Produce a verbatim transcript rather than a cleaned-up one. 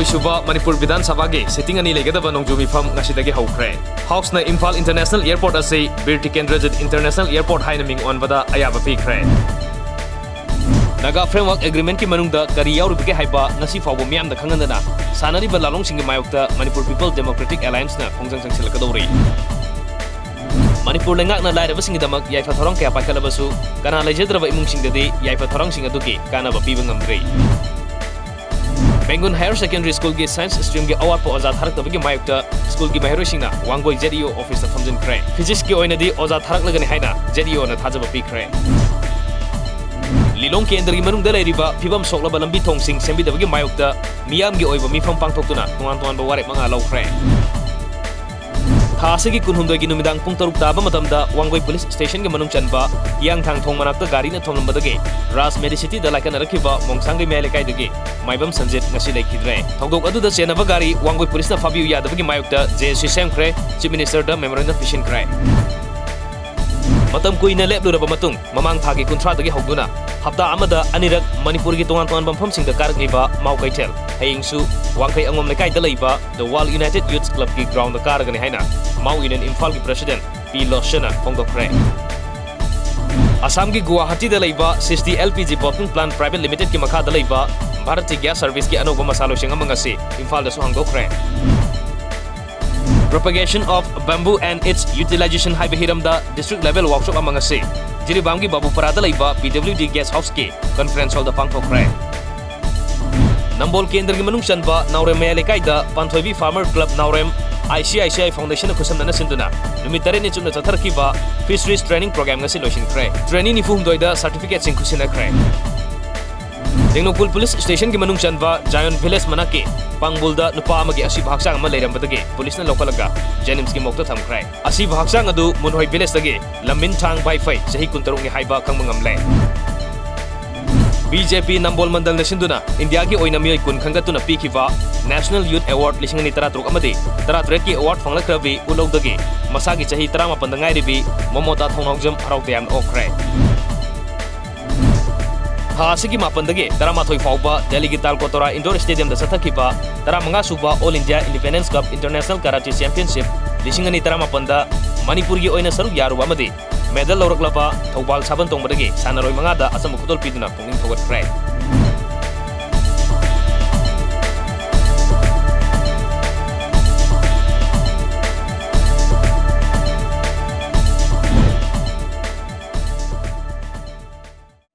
ꯁꯨꯕ ꯃꯅꯤꯄꯨꯔ ꯕꯤꯙꯥꯟ ꯁꯚꯥꯒꯤ sitting ꯑꯅꯤ ꯂꯩꯒꯗꯕ ꯅꯣꯡꯖꯨ ꯃꯤꯐꯝ ꯉꯁꯤꯗꯒꯤ ꯍꯧꯈ꯭ꯔꯦ꯫ House ꯅ ꯏꯝꯐꯥꯜ International Airport ꯑꯁꯤ ꯕꯤꯔ ꯇꯤꯀꯦꯟꯗ꯭ꯔꯖꯤꯠ International Airport ꯍꯥꯏꯅ ꯃꯤꯡ ꯑꯣꯟꯕꯗ ꯑꯌꯥꯕ ꯄꯤꯈ꯭ꯔꯦ꯫ ꯅꯥꯒꯥ Framework Agreement ꯀꯤ ꯃꯅꯨꯡꯗ ꯀꯔꯤ ꯌꯥꯎꯔꯤꯕꯒꯦ ꯍꯥꯏꯕ ꯉꯁꯤ ꯐꯥꯎꯕ ꯃꯤꯌꯥꯝꯗ ꯈꯪꯍꯟꯗꯅ ꯁꯥꯟꯅꯔꯤꯕ ꯂꯥꯂꯣꯡꯁꯤꯡꯒꯤ ꯃꯥꯌꯣꯛꯇ ꯃꯅꯤꯄꯨꯔ People Democratic Alliance ꯅ ꯈꯣꯡꯖꯪ ꯆꯪꯁꯤꯜꯂꯛꯀꯗꯧꯔꯤ꯫ ꯃꯅꯤꯄꯨꯔ ꯂꯩꯉꯥꯛꯅ ꯂꯥꯏꯔꯕꯁꯤꯡꯒꯤꯗꯃꯛ ꯌꯥꯏꯐ ꯊꯧꯔꯥꯡ ꯀꯌꯥ ꯄꯥꯏꯈꯠꯂꯕꯁꯨ ꯀꯅꯥ ꯂꯩꯖꯗ꯭ꯔꯕ ꯏꯃꯨꯡꯁꯤꯡꯗꯗꯤ ꯌꯥꯏꯐ ꯊꯧꯔꯥꯡꯁꯤꯡ ꯑꯗꯨꯒꯤ ꯀꯥꯟꯅꯕ ꯄꯤꯕ ꯉꯝꯗ꯭ꯔꯤ꯫ ꯕꯦꯡꯒꯨꯟ Higher Secondary School ꯒꯤ Science Stream ꯒꯤ ꯑꯋꯥꯠꯄ ꯑꯣꯖꯥ ꯊꯥꯔꯛꯇꯕꯒꯤ ꯃꯥꯌꯣꯛꯇ ꯁ꯭ꯀꯨꯜꯒꯤ ꯃꯍꯩꯔꯣꯏꯁꯤꯡꯅ Wangoi Z E O office ꯇ ꯐꯝꯖꯤꯟꯈ꯭ꯔꯦ꯫ Physics ꯀꯤ ꯑꯣꯏꯅꯗꯤ ꯑꯣꯖꯥ ꯊꯥꯔꯛꯂꯒꯅꯤ ꯍꯥꯏꯅ Z E O ꯅ ꯊꯥꯖꯕ ꯄꯤꯈ꯭ꯔꯦ꯫ ꯂꯤꯂꯣꯡ ꯀꯦꯟꯗ꯭ꯔꯒꯤ ꯃꯅꯨꯡꯗ ꯂꯩꯔꯤꯕ ꯐꯤꯕꯝ ꯁꯣꯛꯂꯕ ꯂꯝꯕꯤ ꯊꯣꯡꯁꯤꯡ ꯁꯦꯝꯕꯤꯗꯕꯒꯤ ꯃꯥꯌꯣꯛꯇ ꯃꯤꯌꯥꯝꯒꯤ ꯑꯣꯏꯕ ꯃꯤꯐꯝ ꯄꯥꯡꯊꯣꯛꯇꯨꯅ ꯇꯣꯉꯥꯟ ꯇꯣꯉꯥꯟꯕ ꯋꯥꯔꯦꯞ ꯃꯉꯥ ꯂꯧꯈ꯭ꯔꯦ꯫ ꯊꯥ ꯑꯁꯤꯒꯤ ꯀꯨꯟꯍꯨꯝꯗꯣꯏꯒꯤ ꯅꯨꯃꯤꯗꯥꯡ ꯄꯨꯡ ꯇꯔꯨꯛ ꯇꯥꯕ ꯃꯇꯝꯗ ꯋꯥꯡꯒꯣꯏ ꯄꯨꯂꯤꯁ ꯁ꯭ꯇꯦꯁꯟꯒꯤ ꯃꯅꯨꯡ ꯆꯟꯕ ꯍꯤꯌꯥꯡꯊꯥꯡ ꯊꯣꯡ ꯃꯅꯥꯛꯇ ꯒꯥꯔꯤꯅ ꯊꯣꯝꯂꯝꯕꯗꯒꯤ ꯔꯥꯖ ꯃꯦꯗꯤꯁꯤꯇꯤꯗ ꯂꯥꯏꯀꯠꯅꯔꯛꯈꯤꯕ ꯃꯣꯡꯁꯥꯡꯒꯩ ꯃꯌꯥꯏ ꯂꯩꯀꯥꯏꯗꯒꯤ ꯃꯥꯏꯕꯝ ꯁꯟꯖꯤꯠ ꯉꯁꯤ ꯂꯩꯈꯤꯗ꯭ꯔꯦ꯫ ꯊꯧꯗꯣꯛ ꯑꯗꯨꯗ ꯆꯦꯟꯅꯕ ꯒꯥꯔꯤ ꯋꯥꯡꯒꯣꯏ ꯄꯨꯂꯤꯁꯅ ꯐꯥꯕꯤꯌꯨ ꯌꯥꯗꯕꯒꯤ ꯃꯥꯌꯣꯛꯇ J S C ꯁꯦꯝꯈ꯭ꯔꯦ, Chief Minister ꯗ memorandum ꯄꯤꯁꯤꯟꯈ꯭ꯔꯦ꯫ ꯃꯇꯝ ꯀꯨꯏꯅ ꯂꯦꯞꯂꯨꯔꯕ ꯃꯇꯨꯡ ꯃꯃꯥꯡ ꯊꯥꯒꯤ ꯀꯨꯟꯊ꯭ꯔꯥꯗꯒꯤ ꯍꯧꯗꯨꯅ ꯍꯞꯇꯥ ꯑꯃꯗ ꯑꯅꯤꯔꯛ ꯃꯅꯤꯄꯨꯔꯒꯤ ꯇꯣꯉꯥꯟ ꯇꯣꯉꯥꯟꯕ ꯃꯐꯝꯁꯤꯡꯗ ꯀꯥꯔꯛꯂꯤꯕ ꯃꯥꯎ ꯀꯩꯊꯦꯜ ꯍꯌꯦꯡꯁꯨ ꯋꯥꯡꯈꯩ ꯑꯉꯣꯝ ꯂꯩꯀꯥꯏꯗ ꯂꯩꯕ The World United Youth Club ꯀꯤ ground ꯗ ꯀꯥꯔꯒꯅꯤ ꯍꯥꯏꯅ ꯃꯥꯎ Union ꯏꯝꯐꯥꯜꯒꯤ President ꯄꯤ ꯂꯣꯁꯟꯅ ꯐꯣꯡꯗꯣꯛꯈ꯭ꯔꯦ꯫ ꯑꯁꯥꯝꯒꯤ ꯒꯨꯋꯥꯍꯥꯇꯤꯗ ꯂꯩꯕ Srishti L P G Bottling Plant Private Limited ꯀꯤ ꯃꯈꯥꯗ ꯂꯩꯕ Bharati Gas Service ꯀꯤ ꯑꯅꯧꯕ ꯃꯁꯥ ꯂꯣꯏꯁꯪ ꯑꯃ ꯉꯁꯤ ꯏꯝꯐꯥꯜꯗꯁꯨ ꯍꯥꯡꯗꯣꯛꯈ꯭ꯔꯦ꯫ Propagation of Bamboo and Its Utilization ꯍꯥꯏꯕ ꯍꯤꯔꯝꯗ district level workshop ꯑꯃ ꯉꯁꯤ ꯖꯤꯔꯤꯕꯥꯝꯒꯤ ꯕꯥꯕꯨꯄꯔꯥꯗ ꯂꯩꯕ P W D Guest House ꯀꯤ conference hall ꯗ ꯄꯥꯡꯊꯣꯛꯈ꯭ꯔꯦ꯫ ꯅꯝꯕꯣꯜ ꯀꯦꯟꯗ꯭ꯔꯒꯤ ꯃꯅꯨꯡ ꯆꯟꯕ ꯅꯥꯎꯔꯦꯝ ꯃꯌꯥꯏ ꯂꯩꯀꯥꯏꯗ ꯄꯥꯟꯊꯣꯏꯕꯤ Farmer Club Naorem, I C I C I Foundation ꯅ ꯈꯨꯠꯁꯝꯅꯅ ꯁꯤꯟꯗꯨꯅ ꯅꯨꯃꯤꯠ ꯇꯔꯦꯠꯅꯤ ꯆꯨꯞꯅ ꯆꯠꯊꯔꯛꯈꯤꯕ Fisheries Training Program ꯉꯁꯤ ꯂꯣꯏꯁꯤꯟꯈ꯭ꯔꯦ꯫ Trainee ꯅꯤꯐꯨ ꯍꯨꯝꯗꯣꯏꯗ certificate ꯁꯤꯡ ꯈꯨꯠꯁꯤꯟꯅꯈ꯭ꯔꯦ꯫ ꯇꯦꯡꯅꯧꯄꯜ ꯄꯨꯂꯤꯁ ꯁ꯭ꯇꯦꯁꯟꯒꯤ ꯃꯅꯨꯡ ꯆꯟꯕ Zion Village ꯃꯅꯥꯛꯀꯤ ꯄꯥꯡꯕꯨꯜꯗ ꯅꯨꯄꯥ ꯑꯃꯒꯤ ꯑꯁꯤꯕ ꯍꯛꯆꯥꯡ ꯑꯃ ꯂꯩꯔꯝꯕꯗꯒꯤ ꯄꯨꯂꯤꯁꯅ ꯂꯧꯈꯠꯂꯒ JNIMS ꯀꯤ morgue ꯇ ꯊꯝꯈ꯭ꯔꯦ꯫ ꯑꯁꯤꯕ ꯍꯛꯆꯥꯡ ꯑꯗꯨ ꯃꯨꯟꯍꯣꯏ village ꯇꯒꯤ ꯂꯝꯃꯤꯟꯊꯥꯡ ꯚꯥꯏꯐꯩ, ꯆꯍꯤ ꯀꯨꯟꯇꯔꯨꯛꯅꯤ ꯍꯥꯏꯕ ꯈꯪꯕ ꯉꯝꯂꯦ꯫ B J P ꯅꯝꯕꯣꯜ ꯃꯟꯗꯜꯅ ꯁꯤꯟꯗꯨꯅ ꯏꯟꯗꯤꯌꯥꯒꯤ ꯑꯣꯏꯅ ꯃꯤꯑꯣꯏ ꯀꯨꯟ ꯈꯟꯒꯠꯇꯨꯅ ꯄꯤꯈꯤꯕ National Youth Award ꯂꯤꯁꯤꯡ ꯑꯅꯤ ꯇꯔꯥꯇꯔꯨꯛ ꯑꯃꯗꯤ ꯇꯔꯥꯇꯔꯦꯠꯀꯤ award ꯐꯪꯂꯛꯈ꯭ꯔꯕꯤ ꯎꯂꯧꯗꯒꯤ ꯃꯁꯥꯒꯤ ꯆꯍꯤ ꯇꯔꯥꯃꯥꯄꯟꯗ ꯉꯥꯏꯔꯤꯕꯤ ꯃꯣꯃꯣꯇꯥ ꯊꯧꯅꯥꯎꯖꯝ ꯍꯔꯥꯎ ꯇꯌꯥꯝꯅ ꯑꯣꯛꯈ꯭ꯔꯦ꯫ ꯊꯥ ꯑꯁꯤꯒꯤ ꯃꯥꯄꯟꯗꯒꯤ ꯇꯔꯥꯃꯥꯊꯣꯏ ꯐꯥꯎꯕ ꯗꯦꯜꯂꯤꯒꯤ ꯇꯥꯜ ꯀꯣꯇꯣꯔꯥ ꯏꯟꯗꯣꯔ ꯁ꯭ꯇꯦꯗꯤꯌꯝꯗ ꯆꯠꯊꯈꯤꯕ ꯇꯔꯥꯃꯉꯥ ꯁꯨꯕ ꯑꯣꯜ ꯏꯟꯗꯤꯌꯥ ꯏꯟꯗꯤꯄꯦꯟꯗꯦꯟꯁ ꯀꯞ ꯏꯟꯇꯔꯅꯦꯁꯅꯦꯜ ꯀꯔꯥꯇꯤ ꯆꯦꯝꯄꯤꯌꯟꯁꯤꯞ ꯂꯤꯁꯤꯡ ꯑꯅꯤ ꯇꯔꯥꯃꯥꯄꯟꯗ ꯃꯅꯤꯄꯨꯔꯒꯤ ꯑꯣꯏꯅ ꯁꯔꯨꯛ ꯌꯥꯔꯨꯕ ꯑꯃꯗꯤ ꯃꯦꯗꯜ ꯂꯧꯔꯛꯂꯕ ꯊꯧꯕꯥꯜ ꯁꯥꯕꯟ ꯇꯣꯡꯕꯗꯒꯤ ꯁꯥꯟꯅꯔꯣꯏ ꯃꯉꯥꯗ ꯑꯆꯝꯕ ꯈꯨꯗꯣꯜ ꯄꯤꯗꯨꯅ ꯄꯨꯛꯅꯤꯡ ꯊꯧꯒꯠꯈ꯭ꯔꯦ꯫